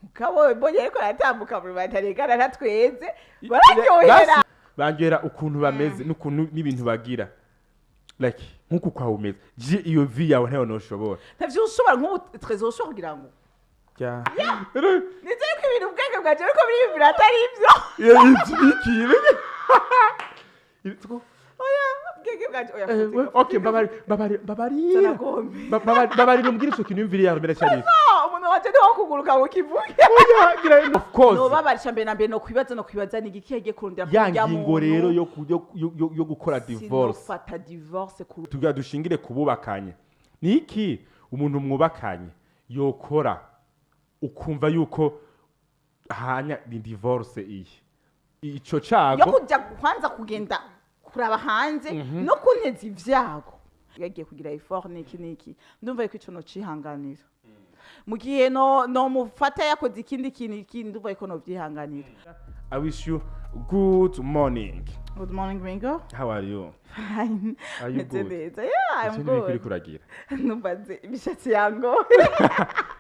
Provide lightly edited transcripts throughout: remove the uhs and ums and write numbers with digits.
Mugabo mbonye ariko aratambuka mu bataregana natweze, bararyohera. Banjera ukuntu bameze n'ukuntu n'ibintu bagira, like nk'uku kwawe umeze, je iyo vie yawe ntayo noshobora. Ntavyo ushobora. Nk'ubu Trésor ushobora kugira ngo nizere ko ibintu ubwenge bwanje ariko biriyumvira atari ibyo. Iyo iki? Oya, ubwenge bwanje, oya. Okay, babari babari babarira. Zanagombe. Babarira umbwire ico kintu yumviriye yawe mbere cyane. Umuntu wanje niwo kuguruka ngo kivuge. Oya, gira of course. Nobabarisha mbere na mbere no kwibaza ni igiki yagiye kurondera Ya kurya ngingo muntu. rero yo gukora divorce. Sinofata divorce ku Tugira dushingire kububakanye. Ni iki umuntu mwubakanye yokora ukumva yuko hanya ni divorce iyi ico yo cago? Kujya kwanza kugenda kuraba hanze no kunteza ivyago yagiye kugira effort niki niki, ndumva yuko ico nocihanganira. Mu gihe no mufata yakoze ikindi kintu ikindi, ndumva yuko novyihanganira. I wish you good morning. Good morning, Ringo. How are you? Fine. Are you Meze good? neza. Yeah, I'm Ese n'ibiki good. uriko uragira? Numva nze imishatsi yango.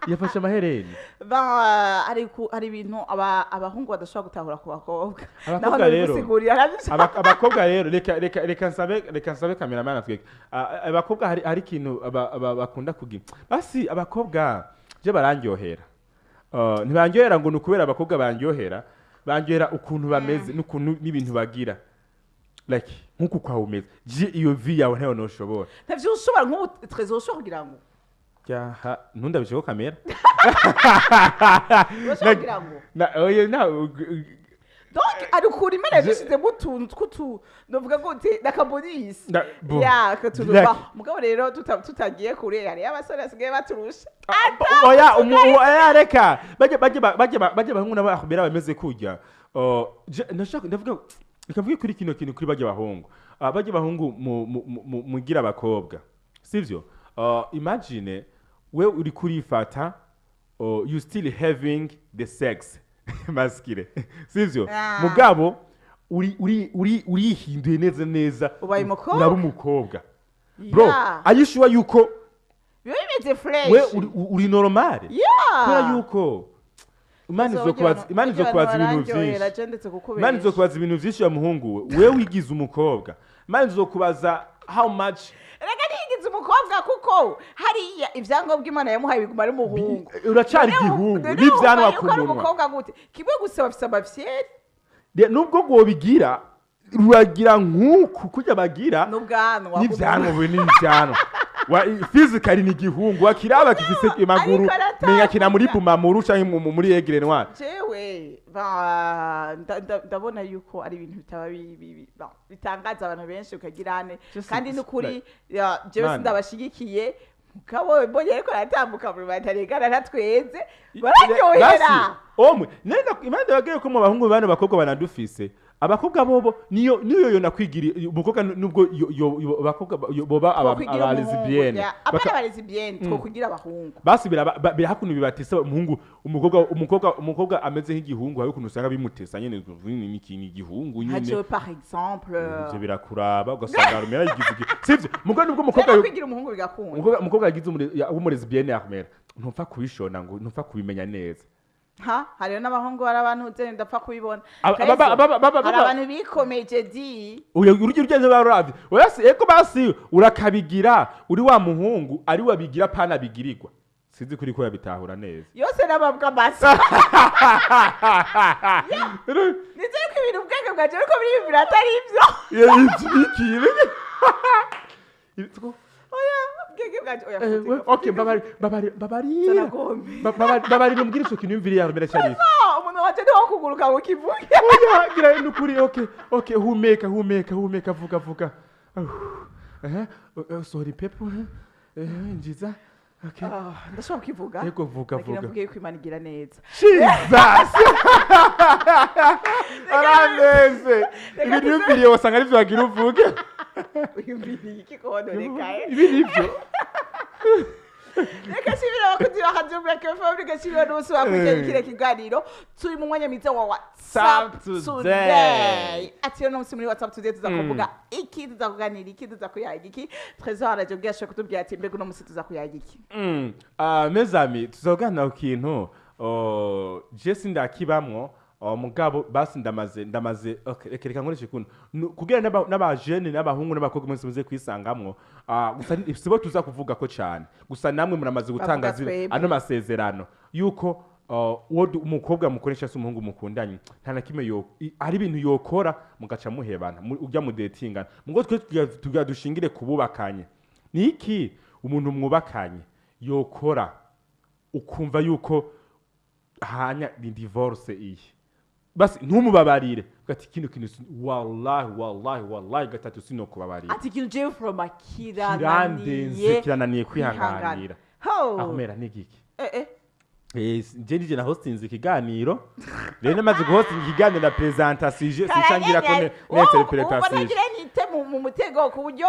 Yafashe amahereni. Ba hari ibintu abahungu badashobora gutahura ku bakobwa. Abakobwa Naho rero. nabigusigurira, nabyo. Abakobwa rero, reka nsabe cameraman atweke. Abakobwa hari ikintu bakunda kugira. Basi abakobwa je barandyohera. Ntibandyohera ngo ni ukubera abakobwa bandyohera, bandyohera ukuntu bameze n'ukuntu n'ibintu bagira, like nk'uku kwawe umeze, je iyo vie yawe ntayo noshobora. Ntavyo ushobora. Nk'ubu Trésor ushobora kugira ngo Jaha, ntundabisheko kamera. Urashobora kugira ngo Oya, na donc ari ukuntu Imana yadushizemo utuntu tw'utu, novuga gute, nakabonisi. Bo. Ya katuruba. Like- Mugabo rero tutagiye kure, hariyo abasore basigaye baturusha. Oya, oya, reka bajye bahungu nabo akubera bameze kurya. Ndashaka ndavuga, reka mvuge kuri kino kintu, kuri bajye bahungu. Bajye bahungu mugira abakobwa, sivyo? Imagine we uri kurifata, you still having the sex masculine, sivyo? Ah. Mugabo uri urihinduye neza neza. Ubaye umukobwa? Uraba umukobwa, bro. Yeah. Are you sure yuko biba bimeze fresh? We uri normal? Yeah. Kubera yuko Imana izokubaza ibintu vyinshi. Imana izokubaza ibintu vyinshi ya muhungu we wigize umukobwa. Imana izokubaza how much. Reka, ntiyigize umukobwa, kuko hariya ibyangombwa Imana yamuhaye biguma ari umuhungu. Uracari igihungu n'ivyanwa ku Yuko ari munwa. umukobwa gute? Kimwe gusa, bafise amafyeri. Nubwo wobigira, ruragira nk'uku kurya bagira n'ubwanwa. N'ivyanwa binini, n'ivyanwa. Physically ni igihungu, wakiraba gifise amaguru. Ariko aratambuka. Menga kina muri Bumamuru canke muri Aigle Noir. Jewe ndabona yuko ari ibintu bitaba bitangaza abantu benshi ukagira ane. Kandi n'ukuri ya, jewe Man. sindabashigikiye. Mugabo mbonye ariko aratambuka mu bataregana natweze, bararyohera. Basi, omwe nenda Imana yababwiye ko mu bahungu bane abakobwa banadufise. Abakobwa bobo niyo yo nakwigira umukobwa, nubwo abakobwa boba Twokwigira aba umuhungu, lesbienne. ya, apana aba lesbienne, twokwigira abahungu. Basi birahakuntu bibatesa umuhungu, umukobwa ameze nk'igihungu. Hari ukuntu usanga bimutesa nyene, ni ikintu igihungu Nka nyene. jewe par exemple. Ivyo birakuraba, ugasanga rumera yigize sivyo? Mugabo nubwo umukobwa Cyangwa kwigira umuhungu bigakunda. Umukobwa yagize w'umulesbienne armera, ntupfa kubishona ngo ntupfa kubimenya neza. Ha, hariho n'abahungu, hari abantu uze ndapfa kubibona. Kaizo, hari abantu bikomeje di. Uyo urujya ugeze baravye, oya si ego, basi urakabigira uri wa muhungu ari wabigira pana bigirirwa. Sinzi kuri ko yabitahura neza. Yose n'amabwa masa. Nizere ko ibintu ubwenge bwanje ariko biriyumvira atari ibyo. Iki? Oya, ubwenge bwanje, oya. Okay, babari babari babarira. Zanagombe. Babarira umbwire ico kintu yumviriye yawe mbere cyane. Umuntu wanje niwo kuguruka ngo kivuge. Oya, gira nukuri. Okay, humeka, humeka, humeka, vuga, vuga. Eh, sorry pepo, eh, njiza, okay. Ah, ndashobora kukivuga. Yego, vuga. Nagira Vuga. mvuge yuko Imana igira neza. Jesus, arameze. Ibintu yumviriye wasanga arivyo wagira uvuge. Uyumviriye iki kononekaye? Ibi nivyo. Reka shimira abakunzi ba Radio Black FM, reka shimira n'umunsi bakurikiranye kino kiganiro. Turi mu mwanya mwiza wa WhatsApp Today. Today. Ati rero uno munsi muri WhatsApp Today tuza kuvuga iki? Tuza kuganira iki? Tuza kuyaga iki? Trésor araje ubwo yashoboye kutubwira ati mbega uno munsi tuza kuyaga iki? Mes amis, tuzoganira ku kintu oh, Je sindakibamwo, mugabo basi ndamaze, okay, reka nkoreshe kuno. Kugira n'abajene n'abahungu n'abakobwa mwese muze kwisangamwo. Gusa sibo tuza kuvuga ko cyane, gusa namwe muramaze gutanga Bavuga twebwe. ano masezerano yuko uwo umukobwa mukoresha se umuhungu mukundanye, nta na kimwe yo ari ibintu yokora mugaca muhebana, ujya mudetingana. Mugo twe tugira dushingire kububakanye. Ni iki umuntu mwubakanye yokora ukumva yuko hanya ni divorce iyi, basi ntumubabarire, ugati kino kintu wallahi, wallahi, wallahi, gatatu sinokubabarira? Ati ikintu jewe from kirandenze, kirananiye kirananiye kwihanganira. Ho. Akumera n'igiki? Eh eh. Je nije na hostinze ikiganiro rero, namaze guhostinga ikiganiro na presentation, sincangira ko Ubona n'interpretation. Ngira nite mu mutego ku buryo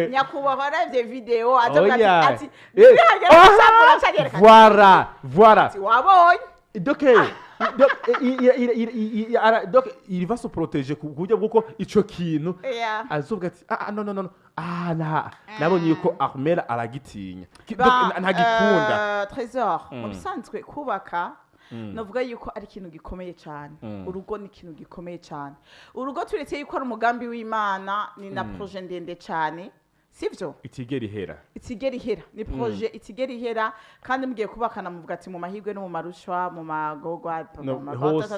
nyakubahwa aravye video azovuga ati Oya. ati nihagera gusambura nca Voilà. ati wabonye. Donc donc il va se protéger ku buryo bw'uko ico kintu azovuga ati: "Ah, no, no, no, no, ah, na nabonye yuko Armel aragitinya." Donc, ntagikunda. Trésor, mu bisanzwe kubaka navuga yuko ari ikintu gikomeye cyane. Urugo ni ikintu gikomeye cyane. Urugo, turetse yuko ari umugambi w'Imana, ni na projet ndende cyane, sivyo? Itigera ihera. Itigera ihera, ni projet itigera ihera. Kandi mugiye kubakana muvuga ati mu mahirwe no mu marushwa, mu magorwa, No, hose.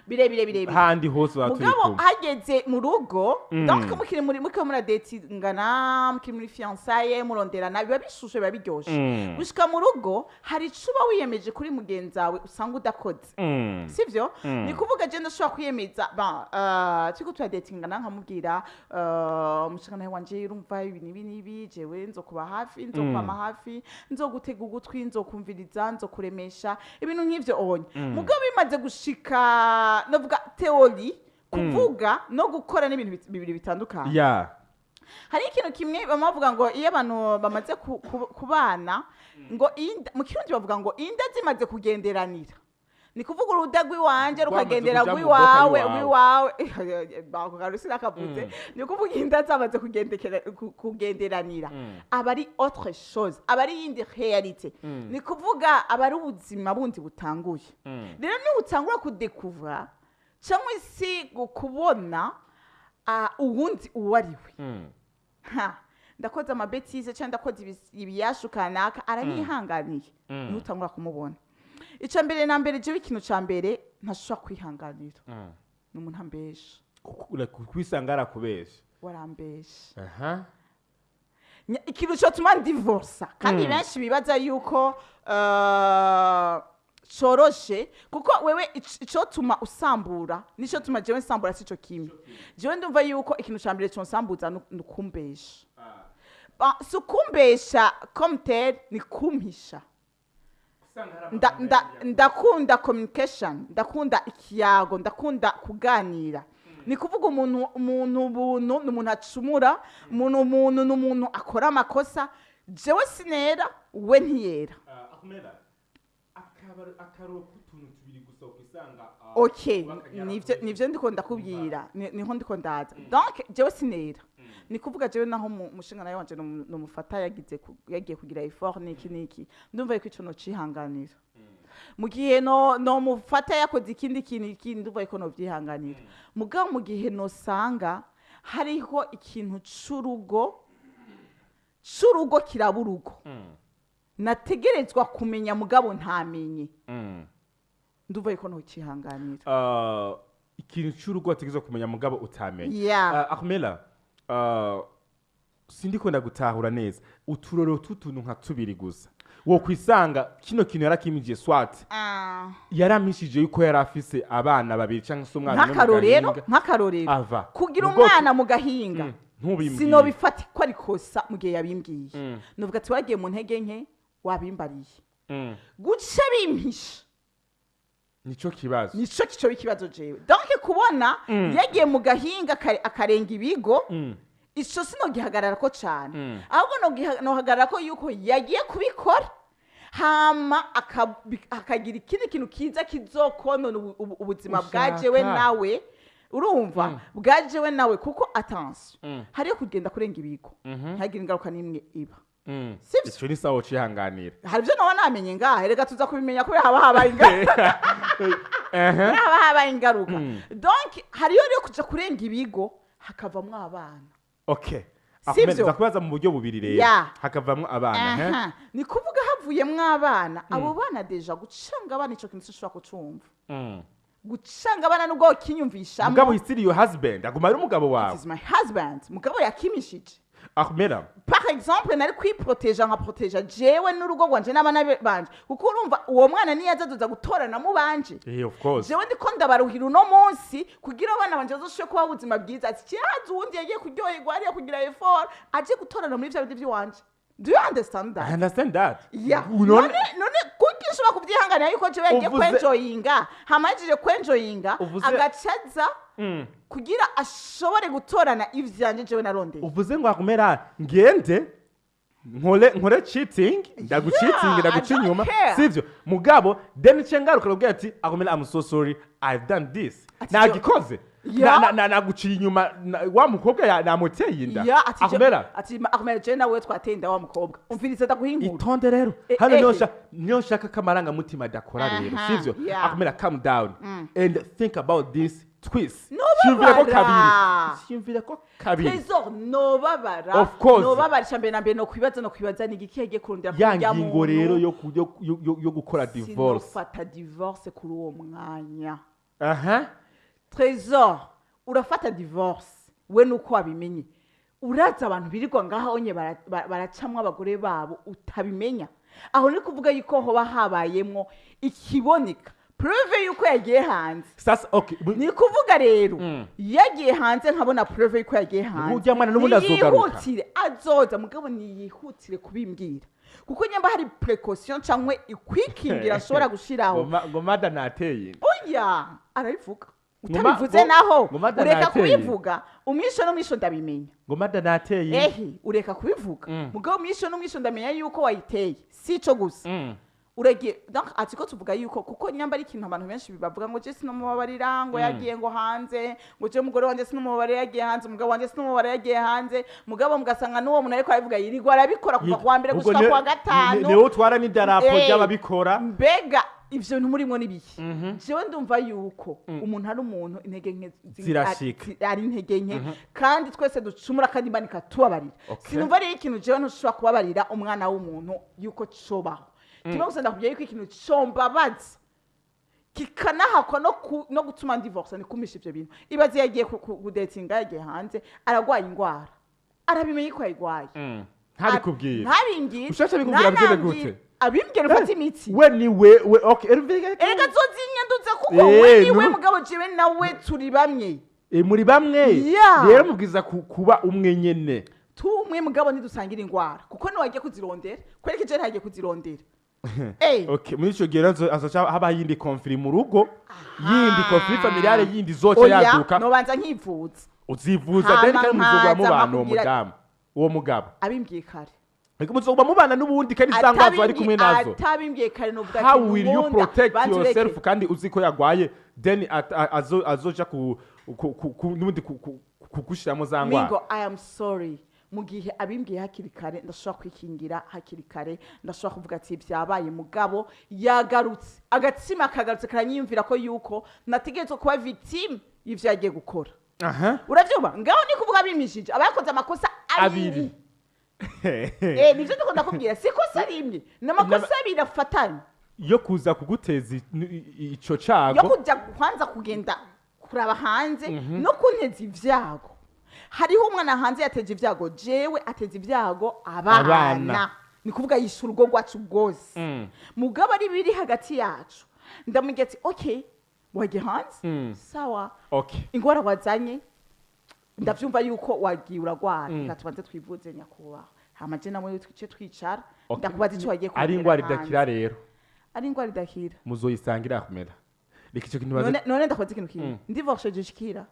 birebire birebire. Handi hose baturi Mugabo kumwe. hageze mu rugo, donc mukiri muri mukiri muradetingana, mukiri muri fiançailles, muronderana, biba bishushe, biba biryoshe. Gushika mu rugo hari ico uba wiyemeje kuri mugenzi wawe usanga udakoze, sivyo? Ni kuvuga je ndashobora kwiyemeza, bon, turiko turadetingana, nkamubwira umushinga wanje: "Urumva ibi n'ibi n'ibi, jewe nzokuba hafi, nzokwama hafi, nzogutega ugutwi, nzokumviriza, nzokuremesha," ibintu nk'ivyo onye. Mugabo bimaze gushika, novuga théorie, kuvuga no gukora n'ibintu bibiri bitandukanye. Hari ikintu kimwe bama bavuga ngo iyo abantu bamaze kubana, ngo mu Kirundi bavuga ngo inda zimaze kugenderanira, ni kuvuga uruda rw'iwanje rukagendera kuja mu rw'iwawe bwoko. Rw'iwawe bakugarusi nakavutse. Ni kuvuga inda zamaze kugenderanira, aba ari autre chose, aba ari iyindi réalité. Ni kuvuga aba ari ubuzima bundi butanguye. Rero niwutangura kudekuvura cyangwa se kubona uwundi uwo ari we, ha ndakoze ama bêtises cyangwa ndakoze ibiyashu kanaka aranyihanganiye, niho utangura kumubona. Icya mbere na mbere, jewe ikintu cya mbere ntashobora kwihanganira ni umuntu ambesha. Kwisanga arakubesha. Warambesha. Aha. Ikintu cyotuma ndivorsa, kandi benshi bibaza yuko coroshe, kuko wewe icotuma usambura nico tuma jewe nsambura sico kimwe. Jewe ndumva yuko ikintu ca mbere consambuza ni ukumbesha. Si ukumbesha comme tel, ni kumpisha. Ndakunda communication, ndakunda ikiyago, ndakunda kuganira. Ni kuvuga umuntu ubuntu ni umuntu acumura, umuntu ni umuntu akora amakosa. Jewe sinera, we ntiyera. Akaro k'utuntu tubiri gusa ukisanga. Okay, nivyo ndiko ndakubwira, niho ndiko ndaza. Donc jewe sinera, ni kuvuga jewe naho mushinga nawe wanje nomufata yagiye kugira effort niki niki, ndumva yuko ico nocihanganira. Mu gihe no nomufata yakoze ikindi kintu ikindi, ndumva yuko novyihanganira. Mugabo mu gihe nosanga hariho ikintu c'urugo kiraba urugo nategerezwa kumenya mugabo ntamenye, ndumva yuko nocihanganira. Ikintu cy'urugo wategerezwa kumenya mugabo utamenya. Yeah. Ahmela, sindiko ndagutahura neza. Uturoro tw'utuntu nka tubiri gusa wo kwisanga kino kintu yarakimije, swat yaramishije yuko yari afise abana babiri cyangwa se umwana umwe mu Nk'akarorero, gahinga. nk'akarorero, Ava kugira Mu bwoko- umwana mu gahinga, Ntubimbwiye. sinobifata ko ari kosa mu gihe yabimbwiye. Nuvuga ati wagiye mu ntege nke, wabimbariye. Guca bimpisha Nico kibazo. Nico kico ikibazo jewe. Donc kubona yagiye mu gahinga akarenga ibigo, ico sinogihagarara ko cane. Ahubwo nohagarara ko yuko yagiye kubikora hama akagira ikindi kintu kiza kizokonona ubuzima bwa jewe Ushaka. nawe, urumva, bwa jewe nawe, kuko attention, hariyo kugenda kurenga ibigo ntihagire ingaruka n'imwe iba. Sivyo? Ico ni sawa, ucihanganira. Hari ibyo nawe namenye ngaha, reka tuza kubimenya kubera haba habaye ingaruka. Haba habaye ingaruka. Donc hariyo rero kuja kurenga ibigo, hakavamwo abana. Okay. Sivyo? Ahmed, ndakubaza mu buryo bubiri rero. Hakavamwo abana, he? Aha. Ni kuvuga havuyemwo abana, abo bana déjà gucanga abana, ico kintu sinshobora kucumva. Gucanga abana nubwo kinyumvishamo. Mugabo he's still your husband, aguma ari umugabo wawe. It is my husband, mugabo yakimishije. Ahmeda. Par exemple, nari kwiproteja, nkaproteja jewe n'urugo rwanje n'abana banje, kuko urumva uwo mwana niyo azazoza gutorana mu banje. Of course. Jewe ndiko ndabaruhira uno munsi kugira abana banje bazoshobore kubaho ubuzima bwiza. Ati kihaza uwundi yagiye kuryoherwa hariya kugira effort, aje gutorana muri vya bindi vy'iwanje. Do you understand that? I understand that. Yeah. None None kuki nshobora kubyihanganira yuko jewe yagiye kwenjoyinga, hama yahejeje kwenjoyinga, agacaza kugira ashobore gutorana ivyanje jewe narondeye? Uvuze ngo akumera ngende nkore cheating, ndagucheating, Yeah, ndaguca I don't inyuma, care. sivyo? Mugabo then nce ngaruka ubwira ati: "Akumera, I'm so sorry, I've done this." Ati Nagikoze. Yeah. Naguciye inyuma wa mukobwa namuteye inda. Ya, ati Akumera. Ati akumera, jewe nawe twateye inda wa mukobwa. Umviriza, ndaguha inkuru. Itonde rero. Hano niyo nshaka ko amarangamutima adakora rero, sivyo? Yeah. Akumera, calm down and think about this twist. Nobabara. Siyumvira ko kabiri, siyumvira ko kabiri. Trésor, nobabara. Of course. Nobabara. Icya na mbere no kwibaza ni igiki yagiye kurondera Ya kurya ngingo muntu. rero yo gukora divorce. Sinofata divorce kuri uwo mwanya. Trésor, urafata divorce we nuko wabimenye. Uraza abantu birirwa ngaha onye baracamwo abagore babo utabimenya. Aho ni kuvuga yuko hoba habayemwo ikiboneka, preuve yuko yagiye hanze. Sasa okay. Ni kuvuga rero yagiye hanze, nkabona preuve yuko yagiye hanze. Urya mwana n'ubundi azogaruka. Niyihutire, azoza, mugabo niyihutire kubimbwira, kuko nyamba hari précaution cyangwa ikwikingira ashobora gushiraho. Ngo mada nateye inda. Oya, arabivuga. Ngo Utabivuze naho ngo mada ureka nateye. kubivuga, umwisho n'umwisho ndabimenya. Ngo mada nateye inda. Ehe, ureka kubivuga, mugabo umwisho n'umwisho ndamenya yuko wayiteye. Si ico gusa, uragiye. Donc ati ko tuvuga yuko kuko nyamba ari ikintu abantu benshi bavuga ngo je sinomubabarira ngo yagiye ngo hanze, ngo je umugore wanje sinomubabarira yagiye hanze, umugabo wanje sinomubabarira yagiye hanze. Mugabo mugasanga n'uwo muntu ariko arabivuga yirirwa arabikora kuva kuwa mbere Ubwo gushika kuwa gatanu. Niwe utwara n'idarapo ry'ababikora. Mbega ivyo bintu murimwo n'ibiki? Jewe ndumva yuko umuntu ari umuntu, intege nke Zirashika. ari intege nke, kandi twese ducumura, kandi Imana ikatubabarira. Sinumva rero ikintu jewe ntushobora kubabarira umwana w'umuntu yuko cobaho. Kimwe gusa ndakubwiye yuko ikintu combabaza kikanahakwa no gutuma divorce ni kumisha ivyo bintu. Ibaze yagiye kudetinga, yagiye hanze, aragwaye ingwara, arabimenye ko yayigwaye. Ntabikubwira. Ntabimbwira. Ushashe bikubwira bigende Ntanambwira. gute? Abimbwira ufate imiti. We ni we, okay. Erega zozinyanduza kuko we niwe mugabo, jewe nawe turi bamwe. Muri bamwe. Yeah. Rero mubwiza kuba umwe nyene. Tumwe, mugabo ntidusangira ingwara, kuko niwagiye kuzirondera kwereka ije ntagiye kuzirondera. Okay, muri ico gihe rero azoca haba yindi conflit mu rugo, yindi conflit familiale yindi izoca Oya, yaduka. nobanza nkivuza. Uzivuza Hama then kandi muzogwa nkaza mubana uwo nkakubwira- mudamu, uwo mugabo. Abimbwiye kare. Ariko muzogwa mubana n'ubundi, kandi zangwazo ari kumwe nazo. Atabimbwiye kare novuga How ati will you nkunda, protect banza ureke. yourself kandi uzi ko yagwaye, then azoja ku n'ubundi kugushiramo za ngwara? Mingo, I am sorry, mu gihe abimbwiye hakiri kare ndashobora kwikingira hakiri kare, ndashobora kuvuga ati byabaye, mugabo yagarutse, agatsima kagarutse karanyiyumvira ko yuko nategerezwa kuba victime y'ivyo yagiye gukora. Uravyumva? Ngaho ni kuvuga bimishije aba yakoze amakosa abiri. Abiri. Nivyo ndiko ndakubwira, si ikosa rimwe, ni amakosa abiri afatanye. Yo kuza kuguteza ico Yo cago. kujya kwanza kugenda kuraba hanze no kunteza ivyago. Hariho umwana hanze yateje ibyago, jewe ateza ibyago abana. Abana. Ni kuvuga yisha urugo rwacu rwose. Mugabo ari biri hagati yacu, ndamubwira ati: "Okay, wagiye hanze, sawa, ingwara wazanye ndavyumva yuko wagiye uragwara, reka tubanze twivuze nyakubahwa, hama je nawe twice twicara, ndakubaza ico wagiye Ari kurondera ingwara hanze." idakira rero. Ari ingwara idakira. Muzoyisangira kumera reka ico kintu baze. None ndakubaza ikintu kimwe, ndivorce shikira?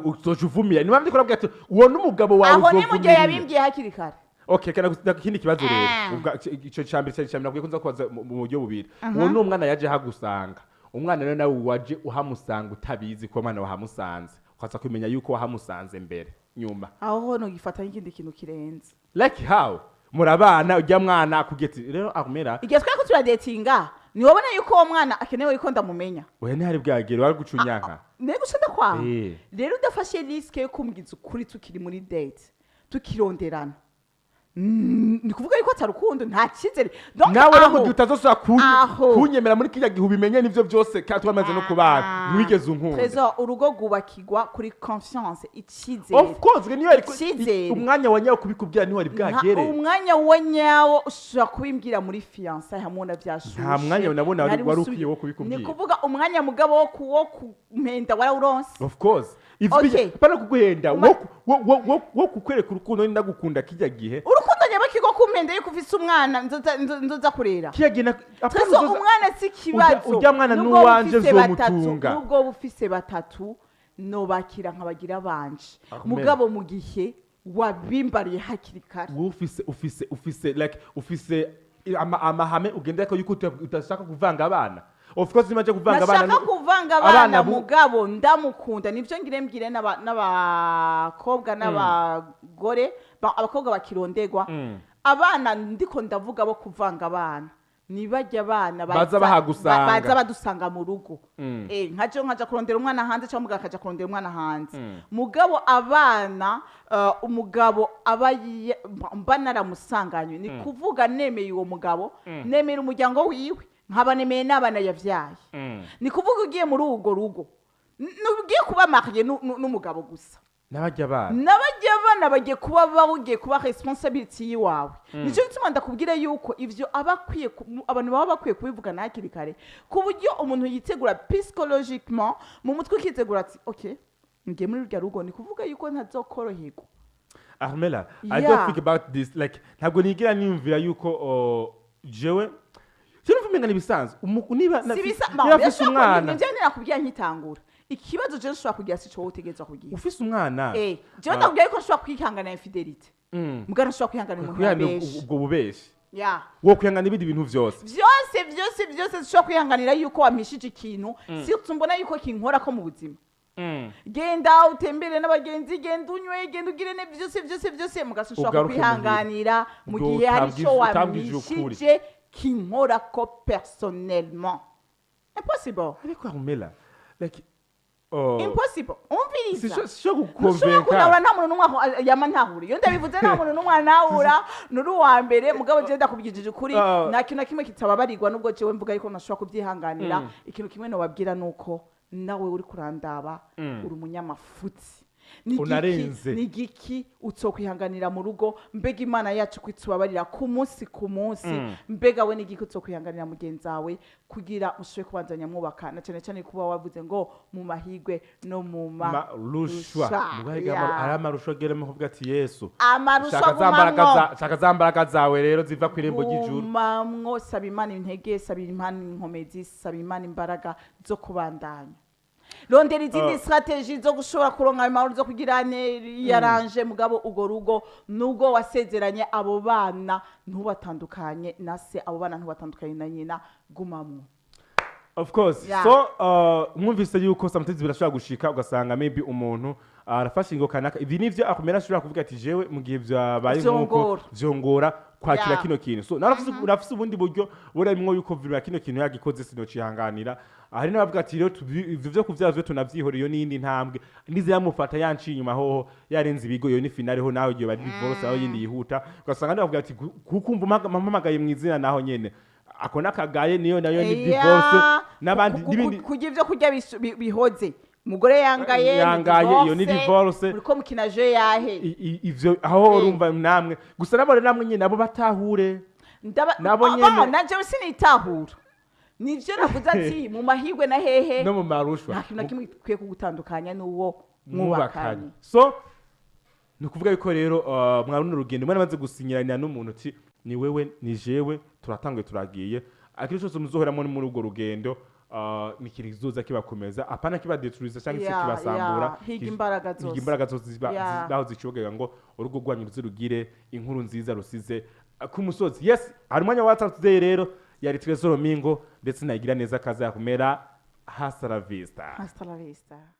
Uzoca uvumira, niba ndiko nabwira ati uwo n'umugabo wawe. Aho ni mu gihe Uzovumira. yabimbwiye hakiri kare. Okay, kana ikindi kibazo rero. Ico cambere cyari cambere nakwiye kunza kubaza mu buryo bubiri. Uwo ni umwana yaje hagusanga, umwana rero nawe waje uhamusanga utabizi ko umwana wahamusanze, ukaza kumenya yuko wahamusanze mbere nyuma. Aho ho nogifata nk'ikindi kintu kirenze. Like how murabana, ujya mwana akubwiye ati rero akumera. Igihe twari ko turadetinga Niwabona yuko uwo mwana akenewe yuko ndamumenya? Oya, ntihari bwagere, wari gucunyanka. Ntego guca ndakwanga. Rero udafashe risque yo kumbwiza ukuri tukiri muri date, tukironderana, ni kuvuga yuko atari urukundo, nta cyizere. Donc Nawe rero aho mu gihe utazosubira aho. kunyemera muri kiriya gihe, ubimenye n'ivyo byose kandi twamaze no kubana, ntiwigeze unkunda. Trésor, urugo rwubakirwa kuri confiance, icyizere. Of course, niyo yari Icyizere. Umwanya wa nyawo kubikubwira ntiwari bwagere. Umwanya wa nyawo ushobora kubimbwira muri fiançailles hamwe na byashushe. Nta mwanya nabona Nari wari ukwiye wo kubikubwira. Ni kuvuga umwanya mugabo wo kumpenda warawuronse. Of course. Ivyo Okay. Pana kuguhenda, wo kukwereka urukundo, ndagukunda kijya gihe. Urukundo nyabakigo kumpenda yuko ufise umwana nzoza kurera. Kijya gihe apana. Trésor, umwana si ikibazo. Ujya mwana Nubwo woba n'uwanje, ufise batatu, nzomutunga. nubwo woba ufise batatu, nobakira nkabagira banje. Amen. Mugabo mu gihe wabimbariye hakiri kare. Wowe ufise like ufise amahame ugendera ko yuko udashaka kuvanga abana. Of course niba kuvanga abana Nashaka kuvanga abana, mugabo ndamukunda. Nivyo ngire mbwire n'abakobwa n'abagore, abakobwa bakirondegwa. Abana ndiko ndavuga bo kuvanga abana nibajya abana Baza bahagusanga. Baza badusanga mu rugo. Nkaje nkaja kurondera umwana hanze, cyangwa umugabo akaja kurondera umwana hanze. Mugabo abana, umugabo aba mba naramusanganywe, ni kuvuga nemeye uwo mugabo, nemera umuryango wiwe, nkaba nemeye n'abana yavyaye. Ni kuvuga ugiye muri urwo rugo, nugiye kuba marié n'umugabo gusa. N'abajya abana. N'abajya abana bagiye kuba bawugiye kuba responsibility yiwawe. Nicyo gituma ndakubwira yuko ivyo aba akwiye abantu baba bakwiye kubivugana hakiri kare, ku buryo umuntu yitegura psychologiquement mu mutwe, ukitegura ati: "Ok, ngiye muri rurya rugo, ni kuvuga yuko ntazokoroherwa." Armela, I don't think about this, like ntabwo nigira niyumvira yuko jewe sinumva umenga nibisanzwe niba Si bisa niba afise umwana. Nivyo nakubwira nkitangura, ikibazo jewe nshobora kugira si co wowe utegerezwa kugira. Ufise umwana. Jewe ndakubwira yuko nshobora kwihangana infidélité, mugabo nshobora kwihangana umuntu Kwihangana yabeshe. Ubwo bubeshi. Yeah. Wo kwihangana ibindi bintu vyose. Vyose, vyose, vyose zishobora kwihanganira yuko wampishije ikintu, surtout mbona yuko kinkora ko mu buzima. Genda utembere n'abagenzi, genda unywe, genda ugire ne vyose, vyose, vyose, mugasi ushobora Ugaruke muhira. kwihanganira mu Ubwo gihe hari ico utambwije ukuri. wampishije kinkora ko personnellement. Impossible. Ariko Armela, like, oh, Impossible. Umviriza, sisho ntushobora kukonvenka. kunahura, nta muntu n'umwe yama ntahura. Iyo ndabivuze, nta muntu n'umwe antahura, nuri uwa mbere. Mugabo jewe ndakubwije ukuri, nta kintu na kimwe kitababarirwa, nubwo jewe mvuga yuko ntashobora kubyihanganira. Ikintu kimwe nobabwira ni uko nawe uri kurandaba, uri umunyamafuti. Ni igiki- Unarenze. Ni igiki utokwihanganira mu rugo? Mbega Imana yacu kwitubabarira ku munsi ku munsi, mbega we ni igiki utokwihanganira mugenzi wawe kugira mushobore kubandanya mwubaka, na cyane cyane kuba wavuze ngo mu mahigwe no mu marushwa. Marusha, Ari amarushwa ageramo kuvuga ati: "Yesu, Amarusha shaka za mbaraga gumamwo. shaka za mbaraga zawe rero ziva ku irembo ry'ijuru." Gumamwo, saba Imana intege, saba Imana inkomezi, saba Imana imbaraga zo kubandanya. Rondera izindi stratégies zo gushobora kuronka ayo mahoro, zo kugira ne yaranje. Mugabo urwo rugo nubwo wasezeranye, abo bana ntubatandukanye na se, abo bana ntubatandukanye na nyina, gumamwo. Of course. So mwumvise yuko sometimes birashobora gushika ugasanga maybe umuntu arafashe ingo kanaka, ibi nivyo akumera, ashobora kuvuga ati: "Jewe mu gihe vyabaye nkuko Vyongora. vyongora kwakira kino kintu." So narafise urafise ubundi buryo burimwo yuko vira kino kintu yagikoze sinocihanganira. Hari n'abavuga ati: "Rero ivyo vyo kuvyara vyo tunavyihorera, iyo n'iyindi ntambwe ndize yamufata yanciye inyuma hoho yarenze ibigo, iyo ni finale ho nawe igihe bari divorce aho yindi yihuta." Ugasanga n'abavuga ati: "Kukumva mpamagaye mu izina naho nyene ako nakagaye, niyo nayo ni divorce." N'abandi n'ibindi. Kurya ibyo kurya bihoze, umugore yangaye, ni Yangaye, iyo ni divorce. Uriko mukina je yahe? Ivyo aho urumva namwe gusa nabo rero namwe nyene nabo batahure. Nabo nyene. Na jewe sinitahura, nivyo navuze ati mu mahirwe na hehe No mu marushwa. Nta kintu na kimwe gikwiye kugutandukanya n'uwo mwubakanye. mwubakanye. So ni ukuvuga yuko rero mwa runo rugendo mwaramaze gusinyirana n'umuntu uti: "Ni wewe, ni jewe, turatanguye, turagiye." Akintu cyose muzoheramo muri urwo rugendo, ni ikintu kizoza kibakomeza, apana kibadetruiza cyangwa se kibasambura. Yeah. Higa imbaraga Higa zose. imbaraga zose zibaho zicogera ngo urugo rwanyu ruze rugire inkuru nziza rusize ku musozi. Yes, hari umwanya wa WhatsApp Today. Rero yari Trésor Mingo ndetse nayigira neza kaza yakumera. Hasta la vista. Hasta la vista.